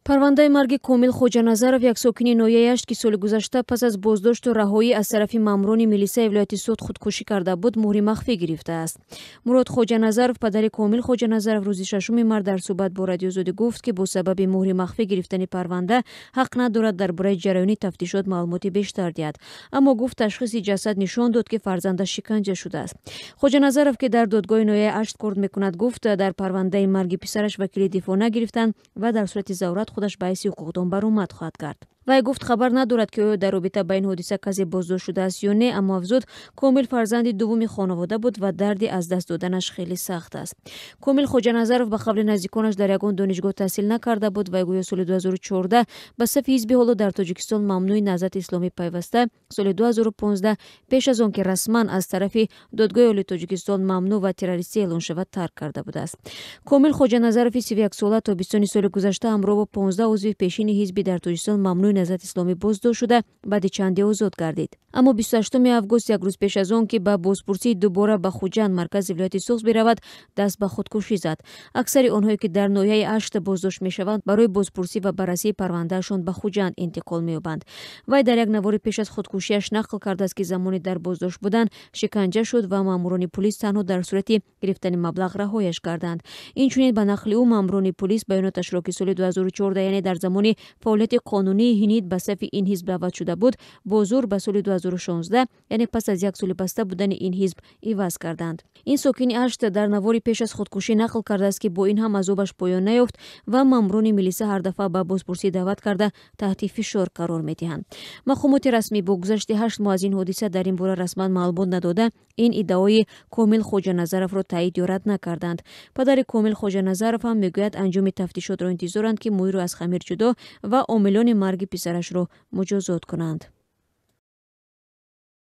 Парвандаи марги Комил Хоҷаназаров, як сокини ноҳияи Ашт, ки соли гузашта пас аз боздошту раҳоӣ аз тарафи маъмурони милисаи вилояти Суғд худкушӣ карда буд, муҳри махфӣ гирифтааст. Мурод Хоҷаназаров, падари Комил Хоҷаназаров, рӯзи 6 март дар суҳбат бо Радиои Озодӣ гуфт, ки бо сабаби муҳри махфӣ гирифтани парванда ҳақ надорад дар бораи ҷараёни тафтишот маълумоти бештар диҳад. Аммо гуфт, ташхиси ҷасад нишон дод, ки фарзандаш шиканҷа шудааст. Хоҷаназаров, ки дар додгоҳи ноҳияи Ашт кор мекунад, гуфт, дар парвандаи марги писараш вакили дифоъ нагирифтанд ва дар сурати зарурат худаш ба ҳайси ҳуқуқдон баромад хоҳад кард. Вай гуфт, хабар надорад, ки оё дар робита ба ин ҳодиса касе боздошт шудааст ё не, аммо афзуд, Комил фарзанди дуввуми хонавода буд ва дарди аз даст доданаш хеле сахт аст. Комил Хоҷаназаров, ба қавли наздиконаш, дар ягон донишгоҳ таҳсил накарда буд ва гӯё соли 2014 ба сафи ҳизби ҳоло дар Тоҷикистон мамнӯи Наҳзати Исломӣ пайваста, соли 2015, пеш аз он ки расман аз тарафи Додгоҳи Олии Тоҷикистон мамнӯъ ва террористӣ эълон шавад, тарк карда будааст. Комил Хоҷаназарови 31сола тобистони соли гузашта ҳамроҳ бо 15 узви пешини ҳизби дар Тоҷикистон мамнӯи Наҳзати Исломӣ боздошт шуда, баъди чанде озод гардид. Аммо 28 август, як рӯз пеш аз он ки ба бозпурсии дубора ба Хуҷанд, маркази вилояти Суғд, биравад, даст ба худкушӣ зад. Аксари онҳое, ки дар ноҳияи Ашт боздошт мешаванд, барои бозпурсӣ ва баррасии парвандаашон ба Хуҷанд интиқол меёбанд. Вай дар як навори пеш аз худкушиаш нақл кардааст, ки замони дар боздошт будан шиканҷа шуд ва маъмурони пулис танҳо дар сурати гирифтани маблағ раҳояш карданд. Инчунин, ба нақли ӯ, маъмурони пулис баёноташро, ки соли 2014, яъне дар замони фаъолияти қонунии ҳинид ба сафи ин ҳизб даъват шуда буд, бо зур ба соли 2016, яъне пас аз як соли баста будани ин ҳизб, иваз карданд. Ин сокини Ашт дар навори пеш аз худкушӣ нақл кардааст, ки бо ин ҳам азобаш поён наёфт ва маъмурони милиса ҳар дафъа ба бозпурсӣ даъват карда, таҳти фишор қарор медиҳанд. Мақомоти расмӣ бо гузашти 8 моҳ аз ин ҳодиса дар ин бора расман маълумот надода, ин иддаои Комил Хоҷаназаровро таъид ё рад накарданд. Падари Комил Хоҷаназаров ҳам мегӯяд, анҷоми тафтишотро интизоранд, ки мӯйро аз хамир ҷудо ва омилони марги писарашро муҷозот кунанд.